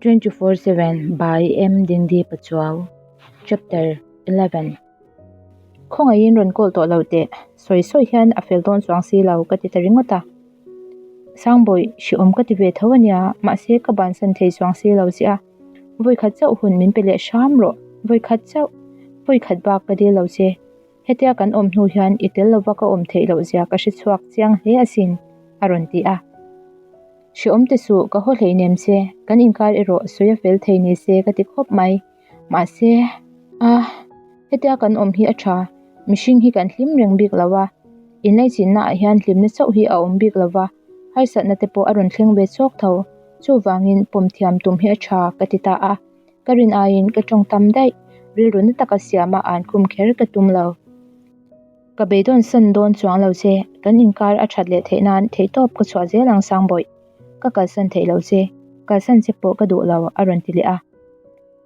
24/7 by M Dingdi Pachuau Chapter 11 Khawngaihin rawn call tawh lo teh, sawi sawi hian a fel dawn chuang si lo ka ti ta ringawt a. Sangbawih, hrehawm ka ti ve tho a nia, mahse ka bansan thei chuang si lo che a. Vawikhat chauh hun min pe leh hram rawh, vawikhat chauh, vawikhat bak ka dil lo che. Hetia kan awm hnu hian i tel lova ka awm theih loh zia ka hre chhuak chiang hle asin, a rawn ti a. Hrehawm te suh, ka haw hleinem che, kan inkar erawh sawi a fel thei ni se ka ti khawp mai. Mahse, a, hetia kan awm hi a tha, mihring hi kan hlim reng bik lo a, inlaichinna ah hian hlimna chauh hi a awm bik lo va, harsatna te pawh a rawn thleng ve chawk tho, chuvangin pawm thiam tum hi a tha ka ti ta a. Ka rin aiin ka tawng tam daih, rilru na taka siama an khum kher ka tum lo. Ka beidawn san dawn chuang lo che, kan inkar a that leh theih nan theihtawp ka chhuah zel ang Sangbawih. Ka kalsan theih lo che, kalsan che pawh ka duh lo a rawn ti leh a.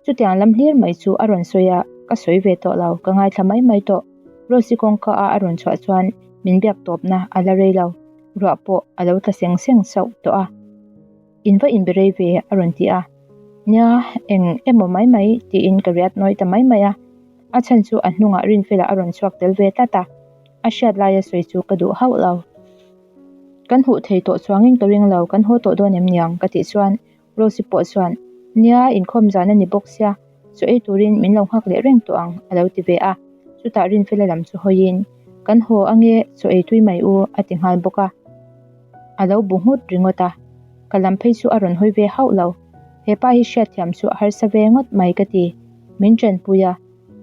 Chutiang lam hlir mai chu a rawn sawi a, ka sawi ve tawh lo, ka ngaithla mai mai tawh. Rose-i kawngka a a rawn chhuah chuan min biak tawpna a la rei lo, ruah pawh a lo tla seng seng sauh tawh a. In va inbe rei ve a rawn ti a. Nia, eng emaw mai mai tiin ka riat nawi ta mai mai a. A chhan chu a hnungah Rinfela a rawn chhuak tel ve tlat a, a hriat laia sawi chu ka duh hauh lo. Kan huh thei tawh chuangin ka ring lo, kan haw tawh dawn em niang ka tih chuan Rose-i pawh chuan, Nia, inkhawm zan a ni bawk sia, chaw ei turin min lo nghak leh reng tawh ang a lo ti ve a. Chutah Rinfela lam chu hawiin, Kan haw ange, chaw ei tui mai u a ti nghal bawk a. A lo bu nghut ringawt a, ka lam phei chu a rawn hawi ve hauh lo. He pa hi hriatthiam chu a harsa ve ngawt mai ka ti. Min tanpui a,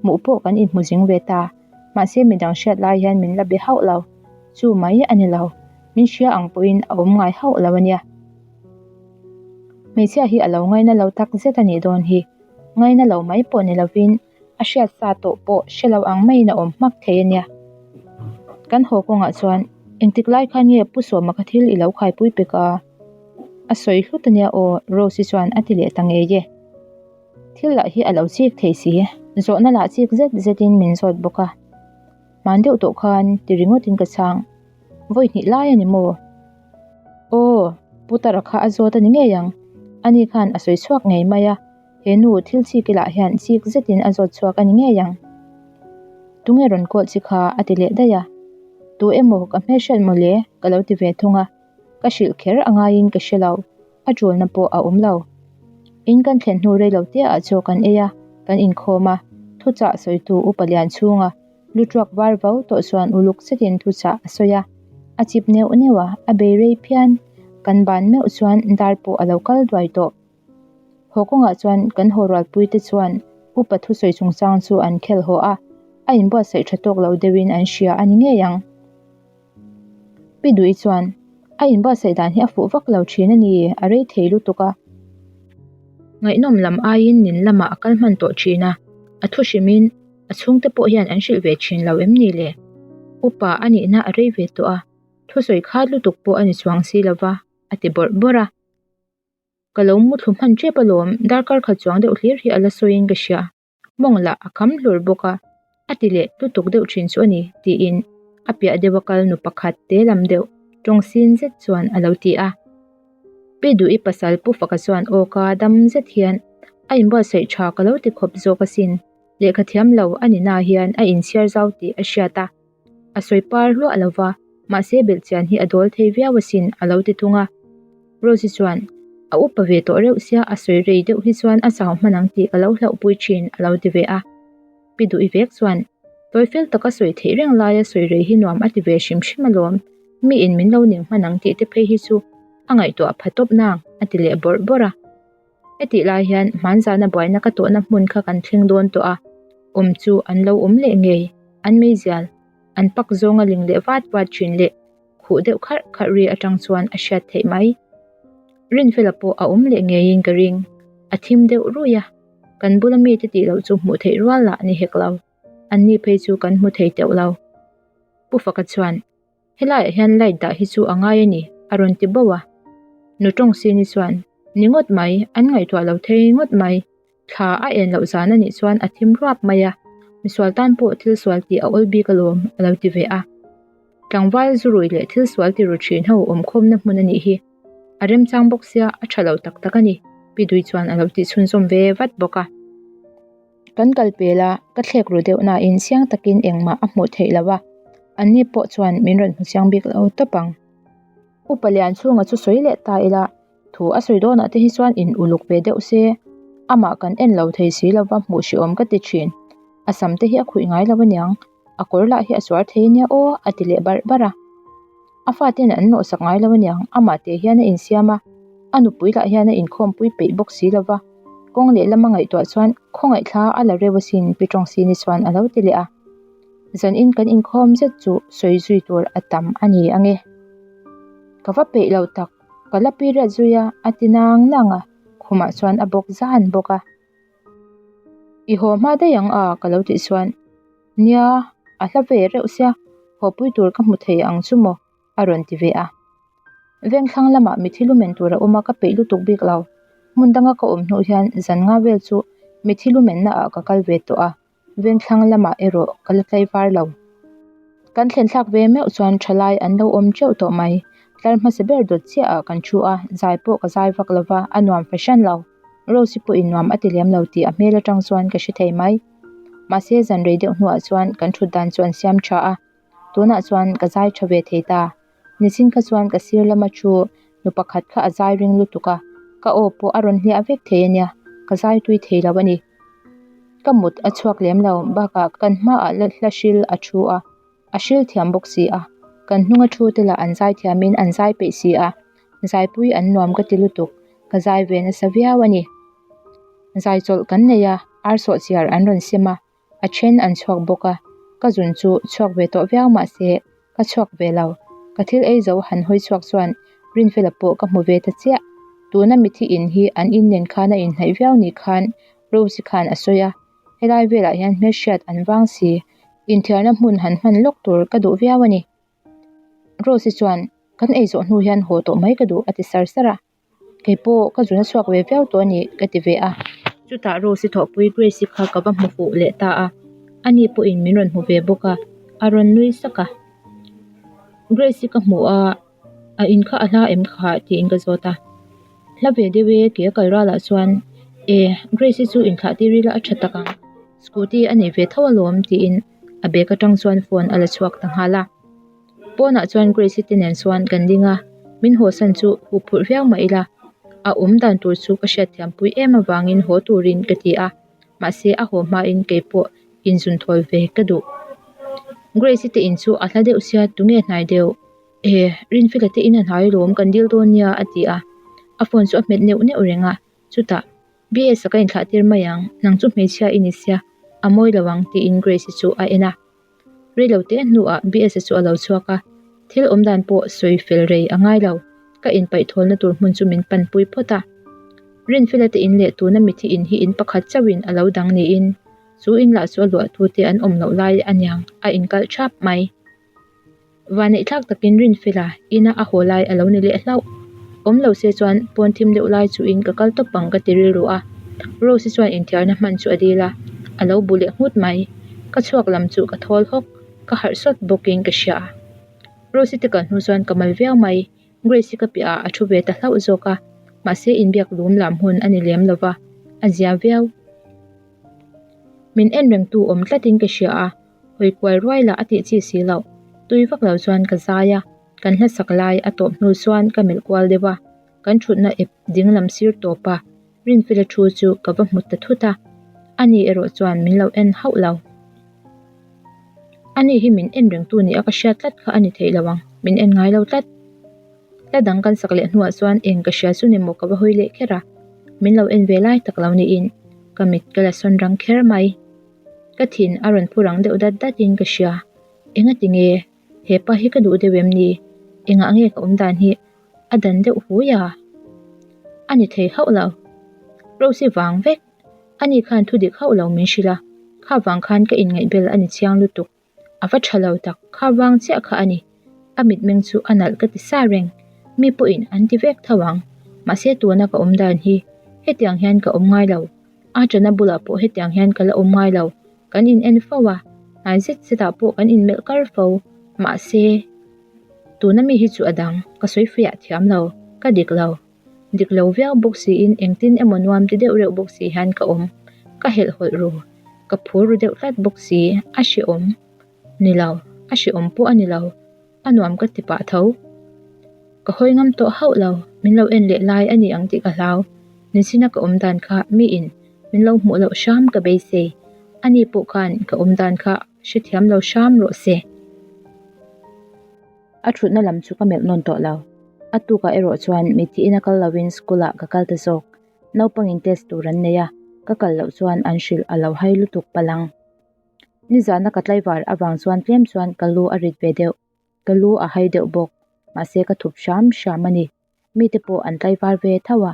hmuh pawh kan inhmu zing ve ta. Mahse midang hriat lai hian min la be hauh lo. Chu mai a ni lo. Min hria ang pawhin a awm ngai hauh lo a nia. Hmeichhia hi a lo ngaina lo tak zet a nih dawn hi. Ngaina lo mai pawh ni lovin a hriat sa tawh pawh hre lo ang maiin a awm hmak thei a nia. Kan haw kawngah chuan engtik lai khan nge Pu Sawma kha thil i lo khaipui pek a? A sawi hlut a nia aw Rose-i chuan a ti leh ta ngei e. Thil lah hi a lo chik thei si, zawhna lah chik zet zetin min zawt bawk a. Hman deuh tawh khan ti ringawtin ka chhang, Vawi hnih lai a ni maw? Aw, Pu Tara kha a zawt a ni ngei ang, ani khan a sawi chhuak ngei mai a. He nu thil chik ilah hian chik zetin a zawt chhuak a ni ngei ang. Tunge rawn call chi kha a ti leh daih a. Tu emaw ka hmelhriat maw le ka lo ti ve thung a. Ka hrilh kher a ngaiin ka hre lo, a tulna pawh a awm lo. In kan thlen hnu rei lo te ah chaw kan ei a, kan inkhawm a, thuchah sawitu upa lian chhunga lu tuak var vau tawh chuan uluk zetin thuchah a sawi a. A chip neuh neuh a, a bei rei phian. Kan ban meuh chuan dar pawh a lo kal duai tawh. Haw kawngah chuan kan haw rualpui te chuan upa thusawi chungchang chu an khel haw a, a inbuatsaih tha tawk lo deuhin an hria a ni ngei ang. Pi Duhi chuan, A inbuatsaih dan hi a fuh vak lo thin a ni, a rei thei lutuk a. Ngaihnawm lam aiin nin lamah a kal hman tawh thin a, a thu hrimin a chhungte pawh hian an hrilh ve thin lo em ni le? Upa a nihna a rei ve tawh a, thusawi khat lutuk pawh a ni chuang si lova, a ti bawrh bawrh a. Ka lo mu thlu hman tep alawm, darkar khat chuang deuh hlir hi a la sawiin ka hria. Mawng lah a kham hlur bawk a, a ti leh lutuk deuh thin chu a ni, tiin a piah deuha kal nu pakhat te lam deuh tawng sin zet chuan a lo ti a. Pi Duhi pasal Pu Faka chuan aw ka dam zet hian a inbuatsaih tha ka lo ti khawp zawk asin, lehkha thiam lo a ni na hian a inchhiar zau tih a hriat a. A sawi par hluah lo va, mahse belhchian hi a dawl thei viau asin a lo ti thung a. Rose-i chuan, A upa ve tawh reuh sia a sawi rei deuh hi chuan a chau hman ang tih ka lo hlauhpui thin a lo ti ve a. Pi Duhi vek chuan, Tawi fel taka sawi theih reng laia sawi rei hi nuam a ti ve hrim hrim alawm, miin min lo ning hman ang tih te phei hi chu a ngaihtuah pha tawp nang a ti leh bawrh bawrh a. Hetih lai hian hmanzana buaina ka tawhna hmun kha kan thleng dawn tawh a, awm chu an lo awm leh ngei, an meizial, an pak zawnga ling leh vat vat thin leh khuh deuh kharh kharh ri atang chuan a hriat theih mai. Rinfela pawh a awm leh ngeiin ka ring, a thim deuh ruih a, kan bula mite tih loh chu hmuh theih rual lah ni hek lo, anni phei chu kan hmu thei teuh lo. Pu Faka chuan. Helaiah hian light dah hi chu a ngai a ni, a rawn ti bauh a. Nu tawng sini chuan, Ni ngawt mai, an ngaihtuah lo thei ngawt mai. Thla a en loh zan a nih chuan a thim ruap mai a, misual tan pawh thil sual tih a awl bik alawm, a lo ti ve a. Tlangval zurui leh thil sual ti ru thin ho awmkhawmna hmun a nih hi. A remchang bawk sia, a tha lo tak tak a ni. Pi Dui chuan a lo tih chhunzawm ve vat bawk a. Kan kal pel a, ka thlek ru deuh nain chiang takin engmah a hmuh theih lo a, anni pawh chuan min rawn hmu chiang bik lo tawp ang. Upa lian chhunga chu sawi leh ta ila, thu a sawi dawnah te hi chuan in uluk ve deuh se, amah kan en lo thei si lova hmuh hrehawm ka ti thin. A sam te hi a khuih ngai lo aniang, a kawr lah hi a suar thei ania aw a ti leh barh barh a. A faten an nawhsak ngai lo aniang, amah teh hian a insiam a, a nupui lah hian a inkhawmpui peih bawk si lova, kawng lehlam a ngaihtuah chuan khawngaih thla a la reuh asin Pi Tawngsini chuan a lo ti leh a. Zanin kan inkhawm zet chu sawi zui tur a tam a ni ange. Ka va peih lo tak, ka la period zui a, a ti nang nang a, khumah chuan a bawk zan bawk a. I haw hma daih ang a ka lo tih chuan nia a hla ve reuh sia haw pui tur ka hmu thei ang chu maw a rawn ti ve a. Vengthlang lamah mithi lumen tur a awm a ka peih lutuk bik lo. Hmun danga ka awm hnuh hian zan nga vel chu mithi lumenna ah ka kal ve tawh a. Vengthlang lamah erawh ka la tlaivar lo. Kan thlen thlak ve meuh chuan thalai an lo awm teuh tawh mai. Tlar hmasa ber dawt chiah ah kan thu a, zai pawh ka zai vak lo va, a nuam fahran lo. Rose-i pawhin nuam a ti lem lo tih a hmel atang chuan ka hre thei mai. Mahse zan rei deuh hnuah chuan kan thut dan chu an siam tha a, tunah chuan ka zai tha ve thei ta. Nichin kha chuan ka sir lama thu nu pakhat kha a zai ring lutuk a, ka aw pawh a rawn hliah vek thei ania, ka zai tui thei lo a ni. Ka mut a chhuak lem lo, bakah kan hmaah hla hril a thu a, a hril thiam bawk si a, kan hnunga thu te lah an zai thiamin an zai peih si a, zaipui an nuam ka ti lutuk, ka zai ve nasa viau a ni. Zai chawlh kan nei a, ar sawhchiar an rawn sem a, A then an chhuak bawk a, ka zun chu chhuak ve tawh viau mah se ka chhuak ve lo. Ka thil ei zo han hawi chhuak chuan Rinfela pawh ka hmu ve ta chiah. Tuna mithi in hi an in nen khan a inhnaih viau ni khan Rose-i khan a sawi a, helai velah hian hmelhriat an vang si, inthiarna hmun han hman lawk tur ka duh viau a ni. Rose-i chuan, Kan ei zawh hnu hian haw tawh mai ka duh a ti sar sar a. Kei pawh ka zun a chhuak ve viau tawh a ni ka ti ve a. Chutah Rose-i thawhpui Grace-i kha ka va hmu fuh leh ta a, ani pawhin min rawn hmu ve bawk a, a rawn nui sak a. Grace-i ka hmu a, a in kha a hla em kha tiin ka zawt a. Hla ve deuh e kei a kal ralah chuan e Grace-i chu inthlah tir ila a tha tak ang, scooty a nei ve tho alawm tiin a bag atang chuan phone a la chhuak ta nghal a. Pawnah chuan Grace-i te nen chuan kan ding a, min hawsan chu huh phurh viau mah ila, a awm dan tur chu ka hriatthiam pui em avangin haw turin ka ti a, mahse a haw hmain kei pawh inzun thawl ve ka duh. Grace-i te in chu a hla deuh sia tunge hnai deuh? E, Rinfela te in a hnai lawm kan dil dawn nia a ti a, a phone chu a hmet neuh neuh reng a, chutah BS a ka inthlah tir mai ang, nang chu hmeichhia i ni sia, a mawi lo ang tiin Grace-i chu a en a. Reilo te hnuah BS-a chu a lo chhuak a, thil awm dan pawh sawi fel rei a ngai lo, ka inpaih thawlna tur hmun chu min panpui phawt a. Rinfela te in leh tuna mithi in hi in pakhat chauhin a lo dang niin chu in lah chu a luahtute an awm loh lai aniang a inkalh thap mai. Vanneih thlak takin Rinfela ina a haw lai a lo ni leh hlauh. Awm lo se chuan pawn thim deuh lai chuhin ka kal tawp ang ka ti rilru a. Rose-i chuan inthiarna hman chu a dil a, a lo bu leh nghut mai. Ka chhuak lam chu ka thawl hawk, ka harh sawt bawkin ka hria a. Rose-i te kal hnu chuan ka mal viau mai. Grace-i ka piahah a thu ve ta hlauh zawk a, mahse inbiak lum lam hun a ni lem lo va, a zia viau. Min en rengtu awm tlatin ka hria a. Hawi kual ruai lah a tih chi si loh. Tui vak lo chuan ka zai a, kan hlasak lai a tawp hnu chuan ka melh kual deuh a, kan thutna ep ding lam sir tawp a, Rinfela thu chu ka va hmu ta thut a, ani erawh chuan min lo en hauh lo. Ani hi min en reng tu ni a ka hriat tlat kha a ni theih lo ang, min en ngai lo tlat. Hla dang kan sak leh hnuah chuan eng ka hria chu ni maw ka va hawi leh kher a, min lo en ve lai tak lo niin ka mit ka la sawn rang kher mai. Ka thin a rawn phu rang deuh dat dat in ka hria. Enga ti nge? He pa hi ka duh deuh em ni? Engah nge ka awm dan hi a dan deuh hui a? A ni thei hauh lo. Rose vang vek. Ani khan thu dik hauh lo min hrilh a, kha vang khan ka inngaihbel a ni chiang lutuk. A va tha lo tak, kha vang chiah kha a ni. A mitmeng chu a nalh ka ti sa reng. Mi pawhin an ti vek tho ang. Mahse tuna ka awm dan hi hetiang hian ka awm ngai lo. A tana bulah pawh hetiang hian ka la awm ngai lo. Kan in en fo a, hnai zet zetah pawh kan inmelh kar fo. Mahse tuna mi hi chu a dang, ka sawi fiah thiam lo, ka dik lo. Dik lo viau bawk siin engtin emaw nuam ti deuh reuh bawk si hian ka awm. Ka helhhawlh ru. Ka phur ru deuh tlat bawk si. A hrehawm. Ni lo. A hrehawm pawh a ni lo. A nuam ka ti pah tho. Ka hawi ngam tawh hauh lo. Min lo en leh lai a ni ang tih ka hlau. Nichina ka awm dan kha miin min lo hmuh loh hram ka beisei. Ani pawh khan ka awm dan kha hrethiam lo hram rawh se. A thutna lam chu ka melh nawn tawh lo. A tukah erawh chuan mithiin a kal lovin school ah ka kal ta zawk. Naupangin test tur an nei a, ka kal loh chuan an hrilh a lo hai lutuk palh ang. Nizana ka tlaivar avang chuan tlem chuan ka lu a rit ve deuh. Ka lu a hai deuh bawk. Mahse ka thup hram hram a ni. Mite pawh an tlaivar ve tho a,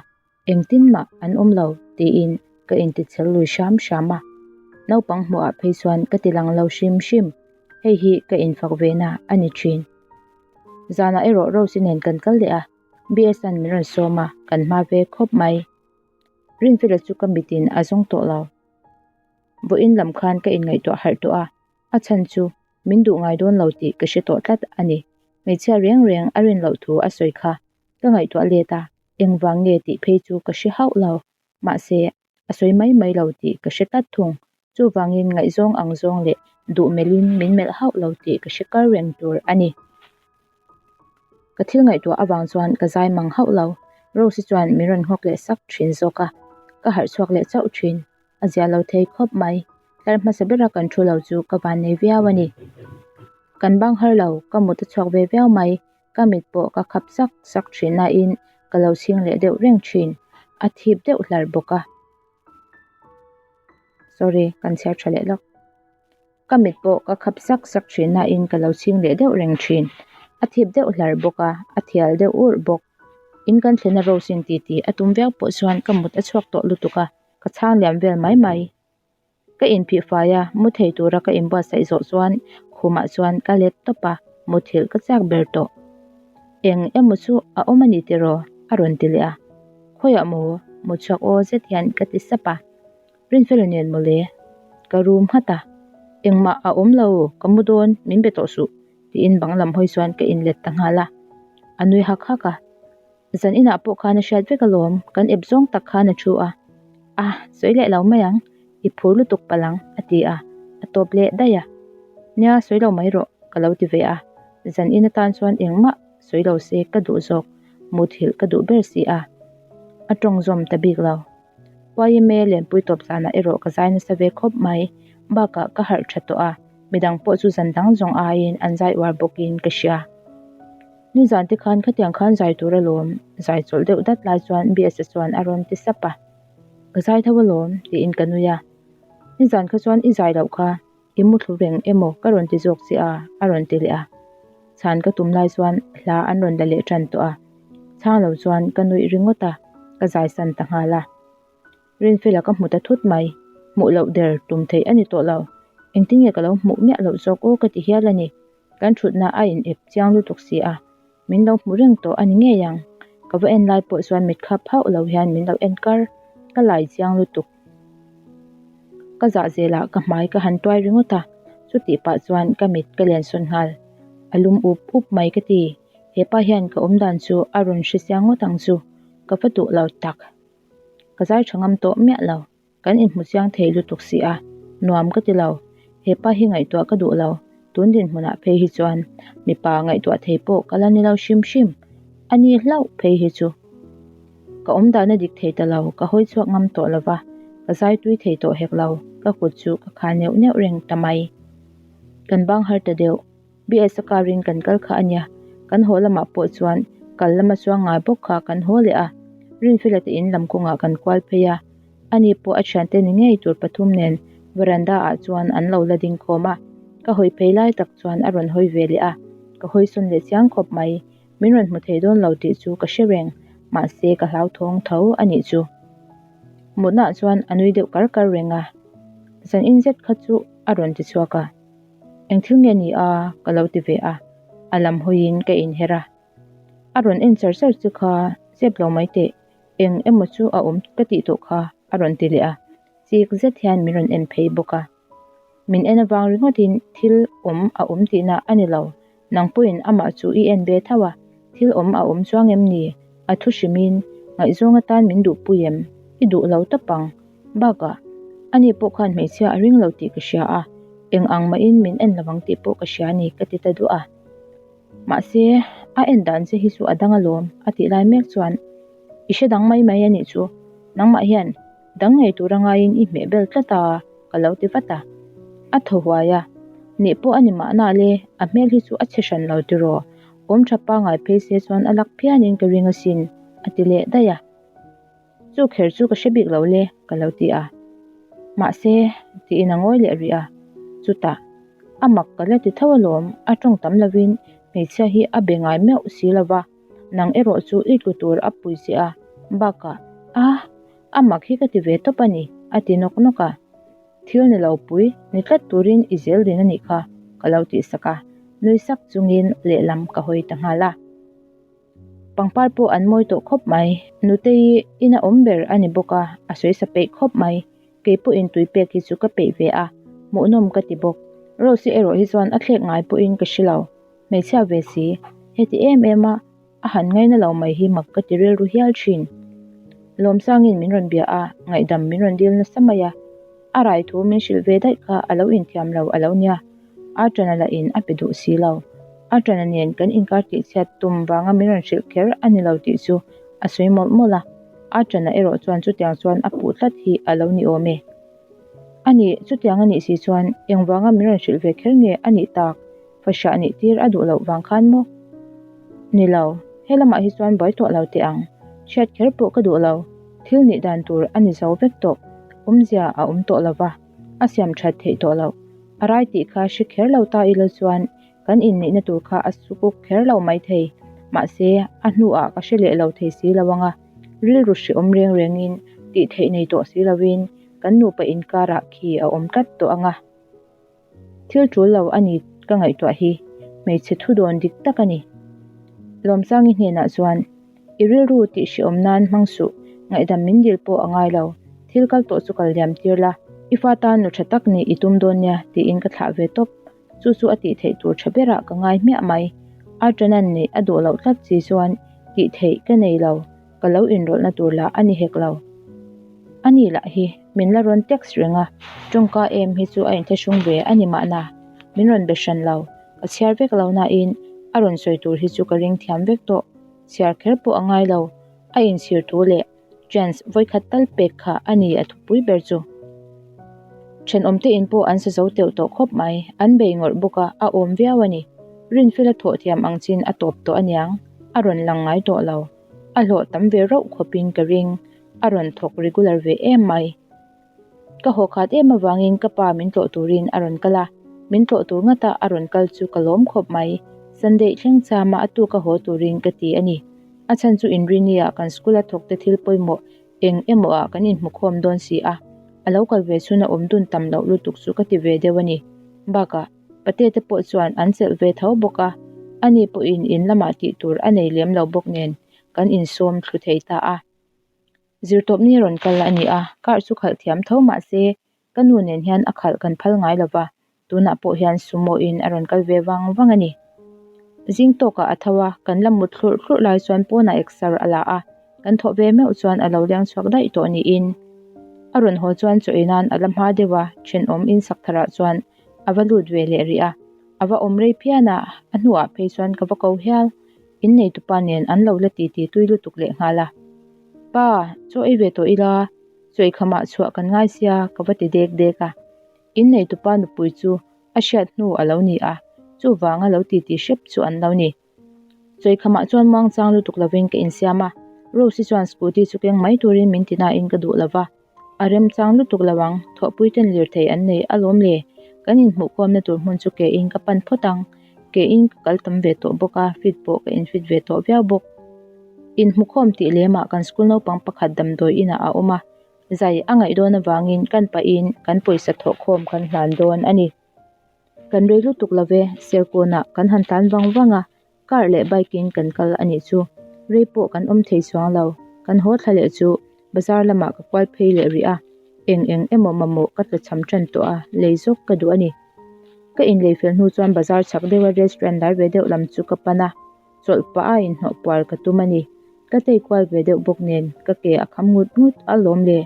engtin mah an awm lo tiin ka intichhel lui hram hram a. Naupang hmuhah phei chuan ka ti lang lo hrim hrim, hei hi ka infak ve na a ni thin. Zanah erawh Rose-i nen kan kal leh a, BS-a'n min rawn sawm a, kan hma ve khawp mai. Rinfela chu ka mitin a zawng tawh lo. Vawiin lam khan ka inngaihtuah harh tawh a, a chhan chu Min duh ngai dawn lo tih ka hre tawh tlat a ni. Hmeichhia reng reng a rin loh thu a sawi kha ka ngaihtuah let a, engvang nge tih phei chu ka hre hauh lo. Mahse, a sawi mai mai lo tih ka hre tlat thung. Chuvangin ngaihzawng ang zawng leh duh melhin min melh hauh lo tih ka hre kar reng tur a ni. Ka thil ngaihtuah avang chuan ka zai mang hauh lo. Rose-i chuan min rawn nghawk leh sak thin zawk a, ka harh chhuak leh chauh thin. A zia lo thei khawp mai. Tlar hmasa bera kan thu lo chu ka van nei viau a ni. Kan bang har lo, ka mut a chhuak ve viau mai. Ka mit pawh ka khap sak sak thin nain ka lo chhing leh deuh reng thin. A thip deuh hlar bawk a. Sorry, kan chhiar tha leh lawk. Ka mit pawh ka khap sak sak thin nain ka lo chhing leh deuh reng thin. A thip deuh hlar bawk a, a thial deuh urh bawk. In kan thlen a Rose in titi a tum viau pawh chuan ka mut a chhuak tawh lutuk a, ka chhang liam vel mai mai. Ka inphih fai a, mu thei tura ka inbuatsaih zawh chuan khumah chuan ka let tawp a, muthilh ka chak ber tawh. Eng emaw chu a awm a ni tiraw? a rawn ti leh a. Khawiah maw? Mutchhuak aw zet hian ka ti sap a. Rinfela nen mawle, ka rum nghat a, engmah a awm lo, ka mu dawn, min be tawh suh, tiin bang lam hawi chuan ka inlet ta nghal a. A nui hak hak a, zan inah pawh khan a hriat vek alawm, kan ep zawng tak khan a thu a, a sawi leh lo mai ang, i phur lutuk palh ang, a ti a, a tawp leh daih a. Nia, sawi lo mai rawh, ka lo ti ve a, zan in atan chuan engmah sawi lo se ka duh zawk, muthilh ka duh ber si a, a tawng zawm ta bik lo. YMA Lenpui tawp zanah erawh ka zai nasa ve khawp mai. Bakah ka harh tha tawh a, midang pawh chu zan dang zawng aiin an zai uar bawkin ka hria. Nizan te khan khatiang khan zai tur alawm, zai chawlh deuh dat lai chuan BS-a chuan a rawn ti sap a. Ka zai tho alawm, tiin ka nui a. Nizan kha chuan i zai loh kha, i muthlu reng emaw ka rawn ti zawk che a, a rawn ti leh a. Chhan ka tum lai chuan hla an rawn la leh tan tawh a. Chhang lo chuan ka nuih ringawt a, ka zai san ta nghal a. Rinfela ka hmu ta thut mai, hmuh loh der tum theih a ni tawh lo. Engtin nge ka lo hmuh miah loh zawk aw ka ti hial a ni. Kan thutna a in ep chiang lutuk si a, min lo hmu reng tawh a ni ngei ang. Ka va en lai pawh chuan mit khap hauh lo hian min lo en kar, ka lai chiang lutuk. Ka zah zelah ka hmai ka han tuai ringawt a, chutih pah chuan ka mit ka len sawn nghal. A lum up up mai ka ti. Hepa hian ka awmdan chu a rawn hre chiang ngawt ang chu, ka va duh lo tak. Ka zai tha ngam tawh miah lo, kan inhmu chiang thei lutuk si a, nuam ka ti lo. Hepa hi ngaihtuah ka duh lo, tun dinhmunah phei hi chuan mipa ngaihtuah thei pawh ka la ni lo hrim hrim, a ni hlauh phei hi chu. Ka awmdan a dik thei ta lo, ka hawi chhuak ngam tawh lo va, ka zai tui thei tawh hek lo, ka kut chu ka kha neuh neuh reng ta mai. Kan bang har ta deuh. BS a car in kan kal kha a nia, kan haw lamah pawh chuan kal lama chuang ngai bawk kha kan haw leh a, Rinfela te in lam kawngah kan kual phei a, ani pawh a thiante ni ngei tur pathum nen veranda ah chuan an lo la ding khawm a, ka hawi phei lai tak chuan a rawn hawi ve leh a, ka hawi sawn leh chiang khawp mai, min rawn hmu thei dawn lo tih chu ka hre reng, mahse ka hlauthawng tho a nih chu. Mutna ah chuan a nui deuh kar kar reng a, zan in zet kha chu a rawn ti chhuak a. Eng thil nge ni a? ka lo ti ve a, a lam hawiin ka inher a. A rawn en char char chu kha zep lo mai teh, eng emaw chu a awm ka tih tawh kha a rawn ti leh a, chik zet hian min rawn en phei bawk a. Min en avang ringawtin thil awm a awm tihna a ni lo, nang pawhin amah chu i en ve tho a, thil awm a awm chuang em ni? A thu hrimin Ngaihzawng atan min duhpui em? I duh lo tawp ang. Bakah, ani pawh khan hmeichhia a ring lo tih ka hria a, eng ang mahin min en lo ang tih pawh ka hria a ni ka ti ta duah a. Mahse, a en dan che hi chu a dang alawm a tih lai mek chuan i hre dang mai mai a nih chu, nangmah hian dang ngei tura ngaiin i hmeh bel tlat a ka lo ti vat a. A thaw huai a, Nih pawh a ni mahna le, a hmel hi chu a chhe hran lo tiraw, awm tha pangngai phei se chuan a lak phianin ka ring asin a ti leh daih a. Chu kher chu ka hre bik lo le, ka lo ti a. Mahse, tiin a ngawi leh rih a. Chutah, a mak ka la ti tho alawm, a tawng tam lovin hmeichhia hi a be ngai meuh si lo va, nang erawh chu i tlu tur a pui che a, bakah, a, a mak hi ka ti ve tawp a ni, a ti nawk nawk a. Thil ni lo pui, ni tlat turin i zel din a nih kha, ka lo tihsak a, nui sak chungin lehlam ka hawi ta nghal a. Pangpar pawh an mawi tawh khawp mai. Nutei ina awm ber a ni bawk a, a sawi sa peih khawp mai. Kei pawhin tui pek hi chu ka peih ve a, hmuhnawm ka ti bawk. Rose-i erawh hi chuan a thlek ngai pawhin ka hre lo. Hmeichhia ve si, heti em em a a han ngaina lo mai hi mak ka ti rilru hial thin. Lawmsangin min rawn bia a, ngaihdam min rawn dil nasa mai a. A rai thu min hrilh ve daih kha a lo inthiam lo a lo nia. Artana lah in a pe duh si lo. Artana nen kan inkar tih chhiat tum vanga min rawn hrilh kher a ni lo tih chu a sawi mawlh mawlh a. Artana erawh chuan chutiang chuan a puh tlat hi a lo ni awm e. A nih, chutiang a nih si chuan engvanga min rawn hrilh ve kher nge a nih tak? Fahrah nih tir a duh loh vang khan maw? Ni lo, he lamah hi chuan buai tawh lo teh ang. Chhiat kher pawh ka duh lo. Thil nih dan tur a ni zo vek tawh. Awmzia a awm tawh lo va, a siam that theih tawh loh. A rai tih kha hre kher lo ta ila chuan kan inneihna tur kha a sukuk kher lo mai thei. Mahse, a hnuah ka hre leh lo thei si lo ang a, rilru hreawm reng rengin tih theih nei tawh si lovin kan nupa inkarah khi a awm tlat tawh ang a. Thil tul lo a ni ka ngaihtuah hi hmeichhe thu dawn dik tak a ni. Lawmsangi hnenah chuan, I rilru tih hreawm nan hmang suh, ngaihdam min dil pawh a ngai lo, thil kal tawh chu kal liam tir la, i fa tan nu tha tak nih i tum dawn nia tiin ka thlah ve tawp. Chu chu a tih theih tur tha berah ka ngai hmiah mai. Archanan neih a duh loh tlat si chuan tih theih ka nei lo. Ka lo inrawlhna tur lah a ni hek lo. A ni lah hi min la rawn text reng a, tawngka em hi chu a inthlahrung ve a ni mahna. Min rawn be hran lo, ka chhiar vek lo nain a rawn sawi tur hi chu ka ring thiam vek tawh. Chhiar kher pawh a ngai lo, a inchhir thu leh chance vawikhat tal pek kha a ni a thupui ber chu. Thenawmte in pawh an sa zo teuh tawh khawp mai, an bei ngawrh bawk a, a awm viau a ni. Rinfela thawh thiam ang chin a tawp tawh aniang, a rawn lang ngai tawh lo. A hlawh tam ve rauh khawpin ka ring, a rawn thawk regular ve em mai. Ka haw khat em avangin ka pa min tlawh turin a rawn kal a, min tlawh tur ngata a rawn kal chu ka lawm khawp mai. Sunday thleng chama a tuka haw turin ka ti a ni. A chhan chu Inrini-ah kan school-a thawkte thil pawimawh eng emaw ah kan inhmukhawm dawn si a, a lo kal ve chhun a awm dun tam loh lutuk chu ka ti ve deuh a ni. Bakah. Pate te pawh chuan an chelh ve tho bawk a, ani pawhin in lamah tih tur a nei lem lo bawk nen kan insawm thlu thei ta a. Zirtawpni rawn kal a ni a, car chu khalh thiam tho mah se ka nu nen hian a khalh kan phal ngai lo va, tunah pawh hian sumo in a rawn kal ve vang vang a ni. Zing tawkah a tho a, kan la mut thlurh thlurh lai chuan pawnah exer a la a, kan thawh ve meuh chuan a lo leng chhuak daih tawh niin a rawn haw chuan chaw ei nan a la hma deuh a, thenawm in sak tharah chuan A va lut ve leh rih a, a va awm rei phian a, a hnuah phei chuan ka va ko hial. Innei tupa nen an lo la titi tui lutuk leh nghal a. Pa, chaw ei ve tawh ila, chaw ikhamah chhuah kan ngai sia ka va ti dek dek a. Innei tupa nupui chu a hriat hnu a lo ni a, chuvanga lo titi hrep chu an lo ni. Chawikhamah chuan muangchang lutuk lovin ka insiam a, Rose-i chuan scooty chu keng mai turin min ti nain ka duh lova, a remchang lutuk lo ang, thawhpui ten lirthei an nei alawm le, kan inhmuhkhawmna tur hmun chu ke in ka pan phawt ang, ke in ka kal tam ve tawh bawk a, fit pawh ka infit ve tawh viau bawk. Inhmukhawm tih lemah kan school naupang pakhat damdawi inah a awm a, zai a ngaih dawn avangin kan pahin kan pawisa thawhkhawm kan hlan dawn a ni. Kan rei lutuk lo ve, Serkawnah kan han tlan vang vang a, car leh bike in kan kal a nih chu. Rei pawh kan awm thei chuang lo, kan haw thla leh chu bazar lamah ka kual phei leh rih a, eng eng emaw mamawh ka tla cham tan tawh a, lei zawk ka duh a ni. Ka inlei fel hnu chuan bazar chak deuha restaurant lar ve deuh lam chu ka pan a, chawlh pah a inhnawh puar ka tum a ni. Ka tei kual ve deuh bawk nen ka ke a kham ngut ngut alawm le,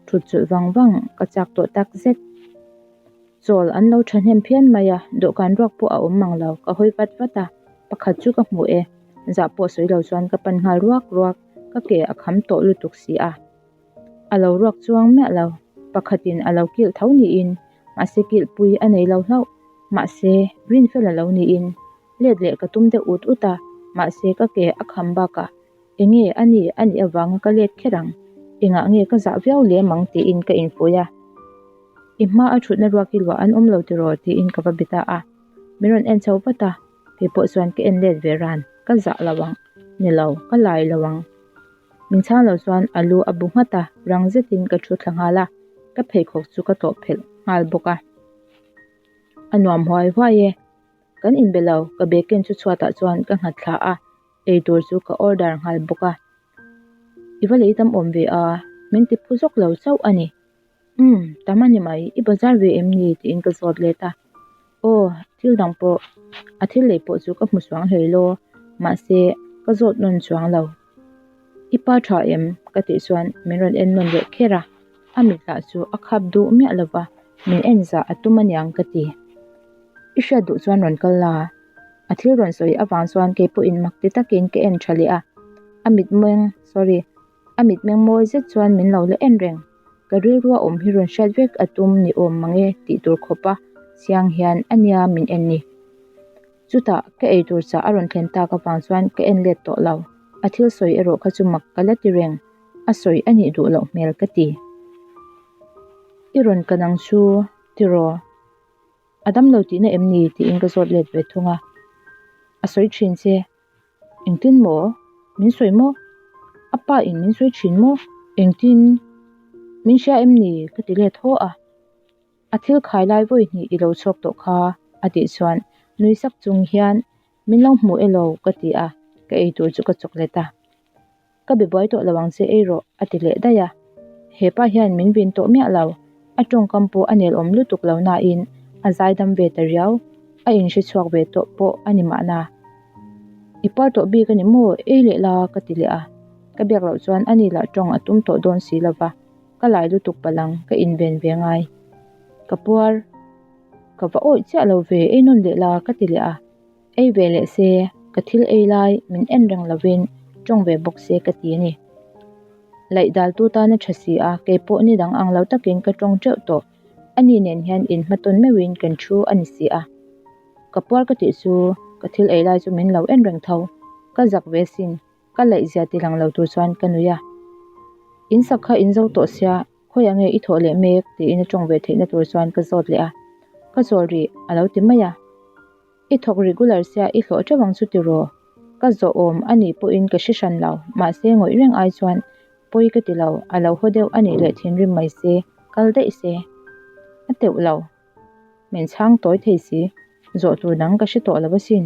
thut chulh vang vang ka chak tawh tak zet. Chawl an lo thahnem phian mai a, dawhkan ruak pawh a awm mang lo, ka hawi vat vat a, pakhat chu ka hmu e, zah pawh sawi lo chuan ka pan nghal ruak ruak, ka ke a kham tawh lutuk si a. A lo ruak chuang miah lo, pakhatin a lo kilh tho niin, mahse kilhpui a nei lo hlauh, mahse rinfel a lo niin, let leh ka tum deuh ut ut a, mahse ka ke a kham bakah enge a ni a nih avanga ka let kher ang, engah nge ka zah viau lem ang tiin ka infuih a. I hma a thutna ruak hi luah an awm lo tiraw tiin ka va be ta a, min rawn en chho vat a, kei pawh chuan ka en let ve ran, ka zah lo ang, ni lo, ka lai lo ang. Min chhang lo chuan a lu a bu nghat a, rang zetin ka thu thla nghal a, ka pheikhawk chu ka tlawh phelh nghal bawk a. A nuam huai huai e. Kan inbe lo, ka bag ken chu chhuatah chuan ka nghat thla a, eitur chu ka order nghal bawk a. I va lei tam awm ve a, min ti phu zawk lo chauh a ni. Umm, tam a ni mai, i bazar ve em ni? tiin ka zawt let a. Aw, thil dang pawh, a thil lei pawh chu ka hmu chuang hlei law, mahse ka zawt nawn chuang lo. I pa tha em? ka tih chuan min rawn en nawn leh kher a, a mit lah chu a khap duh miah lo va, min en zah a tum aniang ka ti. I hriat duh chuan rawn kal la. A thil rawn sawi avang chuan kei pawhin mak ti takin ka en tha leh a, a mitmeng, sorry, a mitmeng mawi zet chuan min lo la en reng. Ka rilrua awm hi rawn hriat vek a tum ni awm mang e tih tur khawpa chiang hian a nia min en ni. Chutah ka eitur chah a rawn thlen tak avang chuan ka en let tawh lo. A thil sawi erawh kha chu mak ka la ti reng, a sawi a nih duh loh hmel ka ti. I rawn ka nang chu tiraw? A dam lo tihna em ni? tiin ka zawt let ve thung a. A sawi thin che. Engtin maw? Min sawi maw? A pa in min sawi thin maw? Engtin? Min hria em ni? ka ti let haw a. A thil khai lai vawi hnih i lo chhuak tawh kha a tih chuan nui sak chung hian min lo hmu elo ka ti a, ka eitur chu ka chawk let a. Ka be buai tawh lo ang che ei rawh a ti leh daih a. Hepa hian min vin tawh miah lo, a tawngkam pawh a nelawm lutuk lo nain a zaidam ve ta riau, a inhre chhuak ve tawh pawh a ni mahna. I par tawh bik a ni maw? Ei leh la ka ti leh a, ka biak loh chuan ani lah tawng a tum tawh dawn si lova. Ka lai lutuk palang ka inven ve ngai. Ka puar, ka va awih chiah lo ve ei nawn leh la ka ti leh a. Ei ve leh se, ka thil ei lai min en reng lovin tawng ve bawk se ka ti a ni. Laih dal tu tan a tha si a, kei pawh ni dang ang lo takin ka tawng teuh tawh. Ani nen hian inhmatawn meuhin kan thu a ni si a. Ka puar ka tih chu ka thil ei lai chu min lo en reng tho. Ka zak ve sin. Ka laihzia ti lang lo tur chuan ka nui a. In sak kha in zo tawh sia, khawiah nge i thawh leh mek? tiin a tawng ve theihna tur chuan ka zawt leh a. Ka chawl rih a lo ti mai a. I thawk regular sia i hlawh teuh ang chu tiraw? Ka zawh awm a nih pawhin ka hre hran lo, mahse ngawih reng ai chuan pawi ka ti lo, a lo haw deuh a nih leh thinrim mai se, kal daih se. A teuh lo. Min chhang tawi thei si, zawh tur dang ka hre tawh lo asin.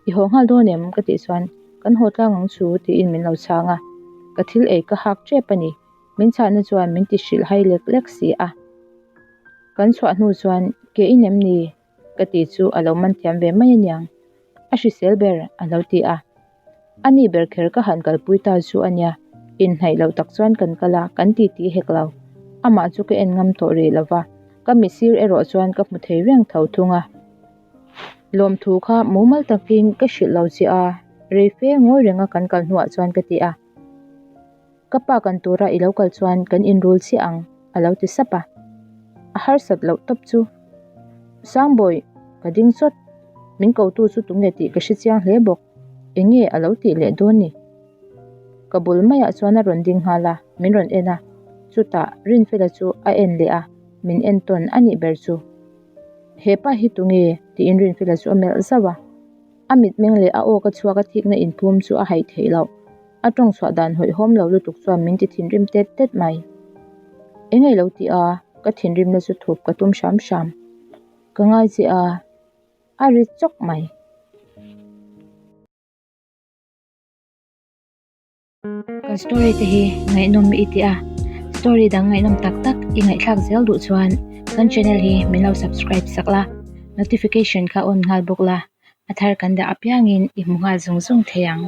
I haw nghal dawn em? ka tih chuan kan haw tlang ang chu tiin min lo chhang a, ka thil ei ka hak tep a ni. Min chhahna chuan min ti hrilh hai lek lek si a. Kan chhuah hnu chuan ke in em ni? ka tih chu a lo man thiam ve mai aniang. A hrisel ber a lo ti a. A ni ber kher ka han kalpui ta chu a nia, inhnaih loh tak chuan kan kal a, kan titi hek lo. Amah chu ka en ngam tawh rih lo va, ka mitsir erawh chuan ka hmu thei reng tho thung a. Lawmthu kha mumal takin ka hrilh lo che a, rei fe ngawi renga kan kal hnuah chuan ka ti a. Ka pa kan tura i lo kal chuan kan inrul chiah ang, a lo ti sap a. A harsat loh tawp chu. Sangbawi, ka ding chawt. Min kotu chu tunge tih ka hre chiang hle bawk. Eng nge a lo tih leh dawn ni? Ka bul maiah chuan a rawn ding nghal a, min rawn en a. Chutah Rinfela chu a en leh a, min en tawn a nih ber chu. He pa hi tunge? tiin Rinfela chu a melh zauh a. A mitmeng leh a aw ka chhuak a thikna inphum chu a haih theih loh. A tawng chhuah dan hawihhawm lo lutuk chuan min ti thinrim tet tet mai. Eng ei lo tih a, ka thinrimna chu thup ka tum hram hram. Ka ngai che a, a ri chawk mai. Kan story te hi ngaihnawm i ti a, story dang ngaihnawm tak tak i ngaihthlak zel duh chuan kan channel hi min lo subscribe sak la, notification kha on nghal bawk la, a thar kan dah apiangin i hmu nghal zung zung thei ang.